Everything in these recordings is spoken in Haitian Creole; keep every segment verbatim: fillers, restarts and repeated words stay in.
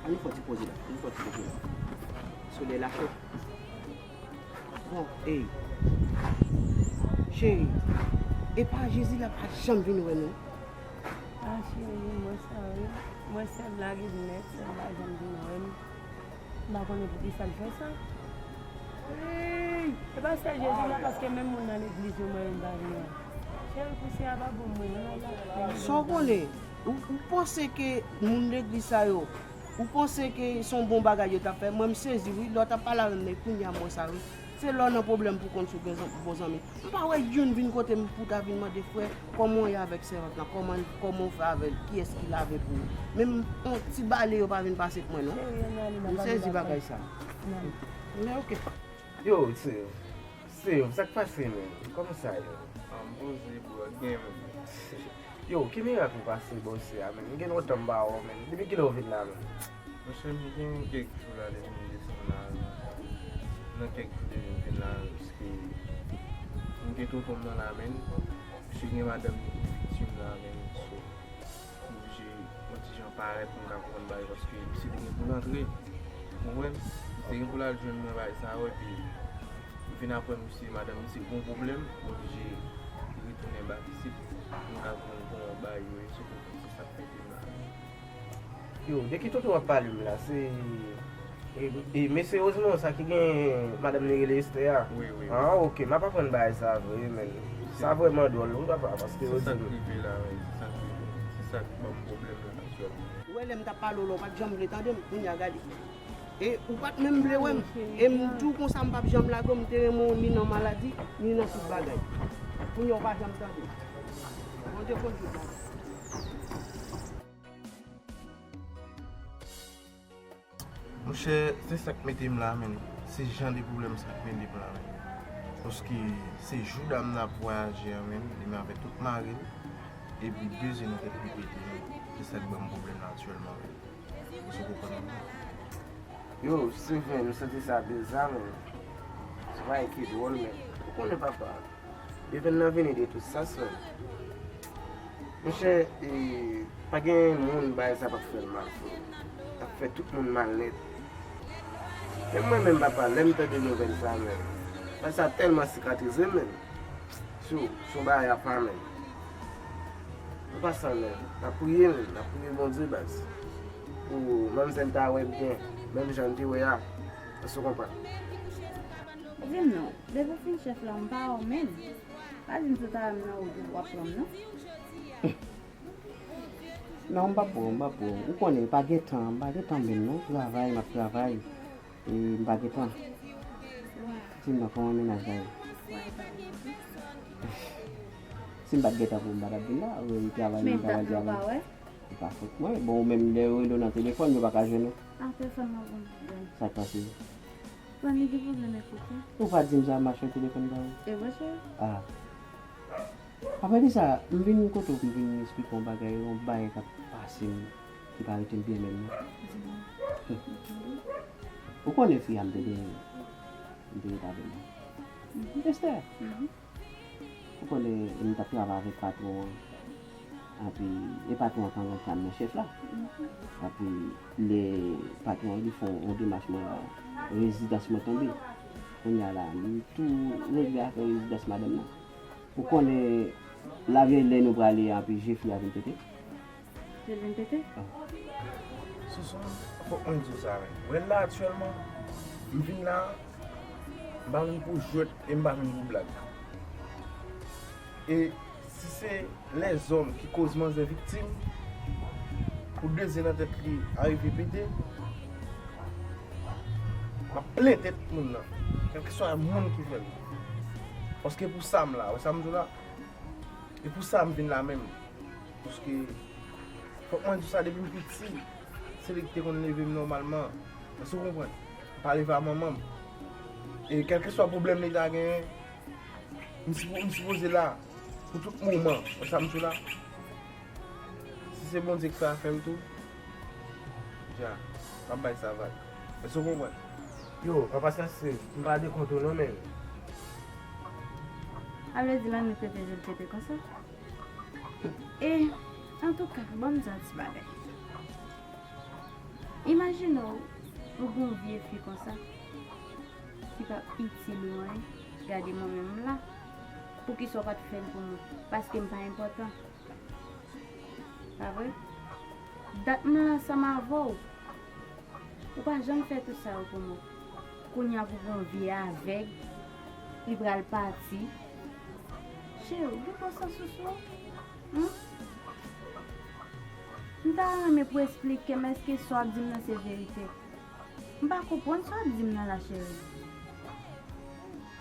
Ann fè yon ti poze la, ann fè yon ti poze la. Solèy la cho. Bon, ey. Cheri, epa Jezi la pa janm vin wè nou. Ah, cheri, mwen sa wi. Mwen sèl lage nèt, sèl la janm vin wè m. M pa konnen poukisa l fè sa. Ey! E pa sèl Jezi la, paske menm moun nan legliz yo, mwen menm pa vle. Cheri, pousye a pa bon mwen, non, la. Sa w konnen? Ou, ou panse ke moun legliz sa yo, ou panse ke se yon bon bagay yo t ap fè? Mwen, m sezi, wi. Lè w t ap pale avè m, men kounye a, m wè sa, wi. Se lè w nan pwoblèm pou w konn si w gen zan-, bon zanmi. M pa wè youn vin kote m pou ta vin mande, frè, kòman w ye avèk sèvant lan? Kòman, kòman w fè avè l? Kiyès ki lave pou ou? Menm yon ti bale yo pa vin pase pou mwen, non. M sezi bagay sa. Men oke. Yo, Steve. Steve, sa k pase, men? Kòman sa ye? Ah, m poze, bro, gen menm. Yo, ki mirak ou pase bò se a, men? M gen lontan m pa wè w, men. Depi kilè w vin la, men? Monchè, m gen kèk jou la depi m desann la. Nan kèk jou depi m vin la, paske m gen tonton m nan la, men. Misye gen madanm li ki viktim la, men. So, m oblije yon ti jan parèt pou m ka konprann bagay, paske misye te gen pou l antre. Ou konprann? Misye te gen pou l al jwenn mwen bagay sa yo, epi m vin aprann misye, madanm misye gon pwoblèm, m oblije retounen bak isit pou m ka konprann kòman bagay yo ye, sou kote se sa k mete m la. Yo, de ki tonton w ap pale m la? Se, e, e, mesye Rosemond sa ki gen madanm li rele Esther a? Wi, wi, wi. Ah, ok, m ap aprann bagay sa vre, men. Sa vrèman dwòl, wi, papa, paske yo di m. Se sa k rive la, wi, se sa k rive. Se sa k ban m pwoblèm la aktyèlman. Ou wè lè m t ap pale w la, ou pa t janm vle tande m, kounye a gade. E ou pa t menm vle wè m. E m di w konsa m p ap janm lage w, m te renmen w ni nan maladi, ni nan tout bagay. Kounye a ou pa janm tande m. Bondye konn tout bagay. Monchè, se sa k mete m la, men. Se jan de pwoblèm sa k mete m la, men. Paske se jou dam nan ap vwayaje a, men, li menm avèk tout mari l. Epi de je nan tèt li pete, men. Se sa k ban m pwoblèm la aktyèlman, men. Ou konprann mwen? Yo, Steven, m santi sa bizarre, men. Se yon bagay ki dwòl, men. Ou konnen papa. Steven nan vini de tout sans, men. Monchè, e, pa gen moun bagay sa p ap fè l mal, frè. L ap fè tout moun mal nèt. Menm mwen menm, papa, lè m tande nouvèl sa, men. Bagay sa tèlman sikatrize, men. Sou, sou bagay apa, men. An pasan, men, n ap priye, men, n ap priye Bondye, baz. Pou manmzèl ta wè byen, menm jan l te wè a. Èske w konprann? Di m non, depi w fin chèf la, m pa wè w menm. Pa di m se ta wè m nan wout ou w ap pran m, non. Non, m p ap pran w, m p ap pran w. Ou konnen, pa gen tan, m pa gen tan menm, non. Travay, m ap travay. E m pa gen tan. Di m non, kòman mennaj la ye? Si m pa t gen tan pou m pa t ap vin la, wi, travay, men m travay, dat nou travay pa wè. E pa fòt mwen. Bon, ou menm, lè yo rele w nan telefòn, yo pa ka jwenn ou. Ah, telefòn mwen bon, bon. Sa k pase? Bon, li gen pwoblèm avèk ou. Ou pa di m sa, m ap fè telefòn pa ou. E vre, cheri? Ah. Apre de sa, m vin kote w pou m vin eksplike w yon bagay, yon bagay k ap pase m, ki pa rete m byen menm, non. Di m. Ou konnen fi a m te genyen, m te ret avè l. Mhm. Esther. Mhm. Ou konnen, m t ap travay avèk patwon an. Epi, e patwon an k angaje m nan chèf la. Mhm. Epi, lè patwon an li fè yon demach mwen, rezidans mwen tonbe. Kounye a la, m tou regle afè rezidans madanm nan. Ou konnen, lavyèy lè nou prale, epi je fi a vin pete. Yo vin pete? Ah. Soso, fòk mwen di w sa, men. Wè la, aktyèlman, m vin la, m pa vin pou jwèt e m pa vin pou blag. E si se lèzòm ki koz manzè viktim, pou de je nan tèt li arive pete, m ap plen tèt moun nan, kèlkeswa moun ki fè l. Paske pou sa m la, wè sa m di w la, e pou sa m vin la menm. Paske, fòk mwen di w sa, depi m piti, se li ki te konn leve m nòmalman. Èske w konprann? M pa leve a manman m. E kèlkeswa pwoblèm li ta genyen, m sipo-, m sipoze la pou tout moman. Wè sa m di w la? Si se Bondye k fè afè l tou, dja, m ap bay sa vag. Èske w konprann? Yo, papa Sanse, m pa de kont ou non, men. A vle di, lannuit pete, je l pete konsa? E, antouka, ban m di w yon ti bagay. Imajine w, ou gen yon vye fi konsa ki p ap itil ou anyen. Gade mwen menm m la. Poukisa w pa t fè l pou mwen? Paske m pa enpòtan. Pa vre? Dat mwen ansanm avè w. Ou pa janm fè tout sa yo pou mwen. Kounye a pou gen yon vye avèg, li pral pati. Cheri, ou gen bon sans ou sou ou? Hum? M ta renmen pou w eksplike m èske sa w ap di m nan se verite. M pa konprann sa w ap di m nan la, cheri.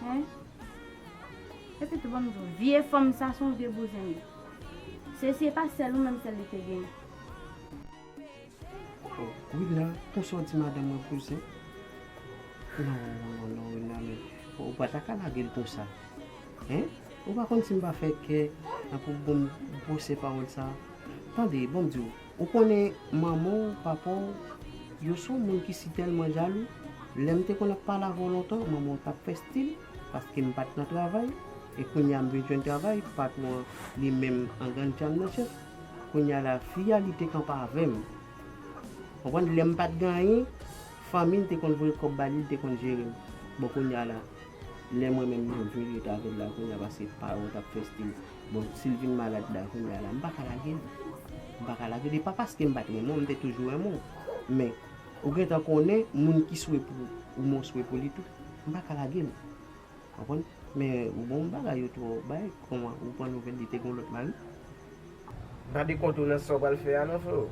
Hein? Epi tou, ban m di w, vye fanm sa se yon vye bouzen li. Se, se pa sèl ou menm sèl li te genyen. Oh, Wilna, konsa w di madanm mwen bouzen? Non, non, non, Wilna, men ou pa ta ka lage l konsa. Hein? Ou pa konn si m pa fè kè nan pou bon gwosè pawòl sa. Tande, bon, m di w, ou konnen manman w, papa w, yo se yon moun ki si tèlman jalou. Lè m te konn ap pale avè w lontan, manman w t ap fè stil, paske m pa t nan travay, e kounye a m vin jwenn travay, patwon an li menm angan l janm nan chèf. Kounye a la, fi a li te kanpe avè m. Konprann, lè m pa t gen anyen, fanmi l te konn voye kòb ba li, li te konn jere m. Bon, kounye a la, lè mwen menm mwen vin ret avè l la, kounye a paske paran t ap fè stil. Bon, si l vin malad la, kounye a la, m pa ka lage l. M pa ka lage l. E pa paske m pa t renmen w, m te toujou renmen w. Men, ou gentan konnen, moun ki swe pou ou, ou men w swe pou li tou. M pa ka lage l. Konprann? Men, ou bon bagay yo twò bay, kòman, ou pran nouvèl li te gen yon lòt mari? Gade kont ou nan sa w pral fè a non, freo.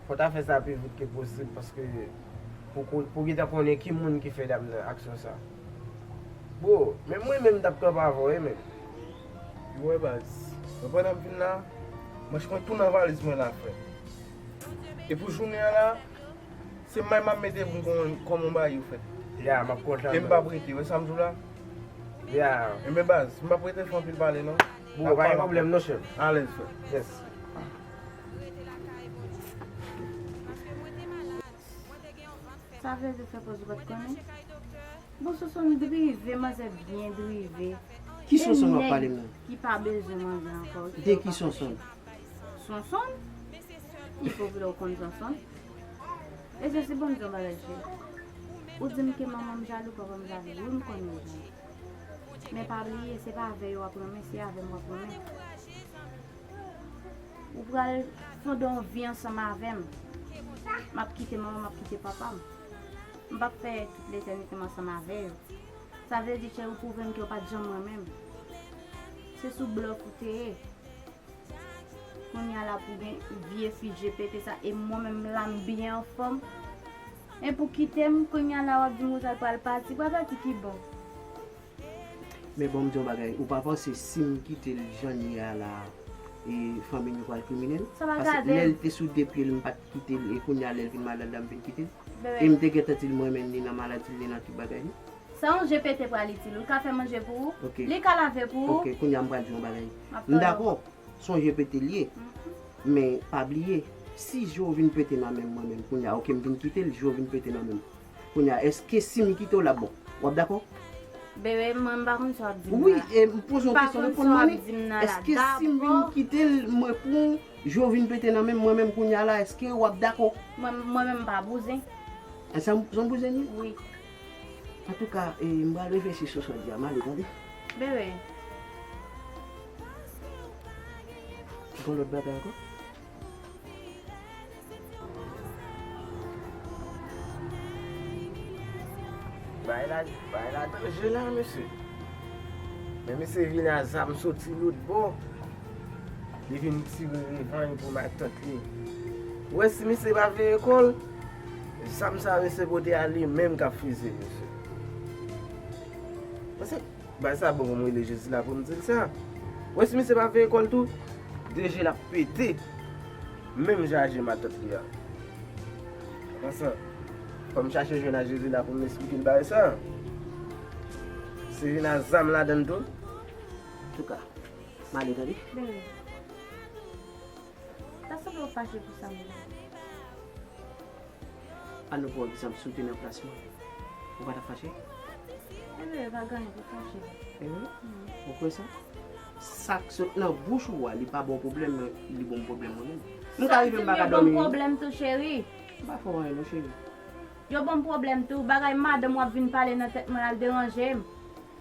Fò w ta fè sa pi vit ke posib, paske pou, pou, pou gentan konnen ki moun ki fè dam nan aksyon sa. Bro, menm mwen menm m t ap kanpe avè w, wi, menm. Wi, baz. Mwen pandan m vin la, manch mwen tou nan valiz mwen la, frè. E pou jounen an la, se may m ap mete pou m kon, kòman m ba yo fèt. Ya, m ap kontan. E m p ap rete, wè sa m di w la? Ya. Enben baz, m p ap rete fè anpil pale non. Bro, pa gen pwoblèm non, chèf. Alèz, frè. Yes. Sa vle di fè pòz ou pa t konnen? Bon, Sonsonn drive, manzè byen drive. Ki Sonsonn w ap pale m nan? Ki pa bezwen manzè ankò. De ki Sonsonn? Sonsonn? Kifè w vle w konn Sonsonn? E se si bon m di yon bagay cheri. Ou di m ke manman m jalou, papa m jalou. Wi, m konnen ou jalou. Men pa bliye, se pa avè yo w ap renmen, se avè m w ap renmen. Ou pral fonde yon vi ansanm avè m. M ap kite manman m, m ap kite papa m. M p ap fè tout letènite m ansanm avè yo. Sa vle di, cheri, ou pwouve m ke w pa t janm renmen m. Se sou blòf ou te ye. Kounye a la pou gen vye fi G P T sa, e mwen menm la m byen anfòm. E pou kite m, kounye a la w ap di m Wozal pral pati, pral pati ki bò? Men bon, m di yon bagay, ou pa panse si m kite l jan l ye a la, e fanmi nou pral krimine l? Sa pa grave. Paske lè l te sou de pye l, m pa t kite l, e kounye a lè l vin malad la, m vin kite l? Bebe. E m te gentan di l mwen menm li nan maladi l, li nan tout bagay li. Sa yon G P T pral itil ou? Li ka fè manje pou ou? Ok. Li ka lave pou ou? Ok, kounye a m pral di yon bagay. M ap tann ou. M dakò, se yon G P T l ye. Mhm. Men pa bliye, si je w vin pete nan men m mwen menm, kounye a, ok, m vin kite l, je w vin pete nan men m. Kounye a, èske si m kite w l ap bon? W ap dakò? Bebe, mwen m pa konn sa w ap di m nan la. Wi, e m poze yon kesyon, reponn mwen wi. Èske si m vin kite l, mwen pran w, je w vin pete nan men m, mwen menm kounye a la, èske w ap dakò? Mwen, mwen menm m pa bouzen. E sa, sa yon bouzen li ye? Wi. Antouka, e, m pral reflechi sou sa w di a, m ale, tande? Bebe. Gon lòt bagay ankò? Bagay la, bagay la danje la, mesye. Men misye vin a zam soti lòt bò. Li vin tire revanj pou matant li. Ou wè si misye pa veye kò l, zam sa misye pote a li menm k ap fize misye. Paske bagay sa bon pou m rele Jezi la pou m di l sa. Ou wè si misye pa veye kò l tou, de je l ap pete. Menm jan a je matant li a. Konsa, fò m chache jwenn a Jezi la pou m esplike l bagay sa. Se vin a zam ladann tou. Antouka, m ale tande. Bebe. Ta sanble w fache pou sa m di. An nou pran egzanp, si w te nan plas mwen, ou pa t ap fache? Ebyen, pa gen anyen pou fache. Ebyen, ou kwè sa? Sa k sot nan bouch ou a, li pa ba w pwoblèm, men li ban m pwoblèm mwen menm. M ka rive m pa ka dòmi. Sa k di m yo ban m pwoblèm tou, cheri. M pa fè w anyen non, cheri. Yo ban m pwoblèm tou. Bagay madanm w ap vin pale nan tèt mwen al deranje m.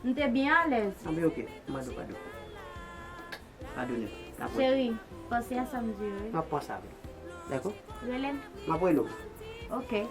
M te byen alèz. Anben, oke. M mande w padon. Padone m. N ap wè. Cheri, panse a sa m di yo, wi. M ap panse avè w. Dakò? Rele m. M ap rele w. Oke.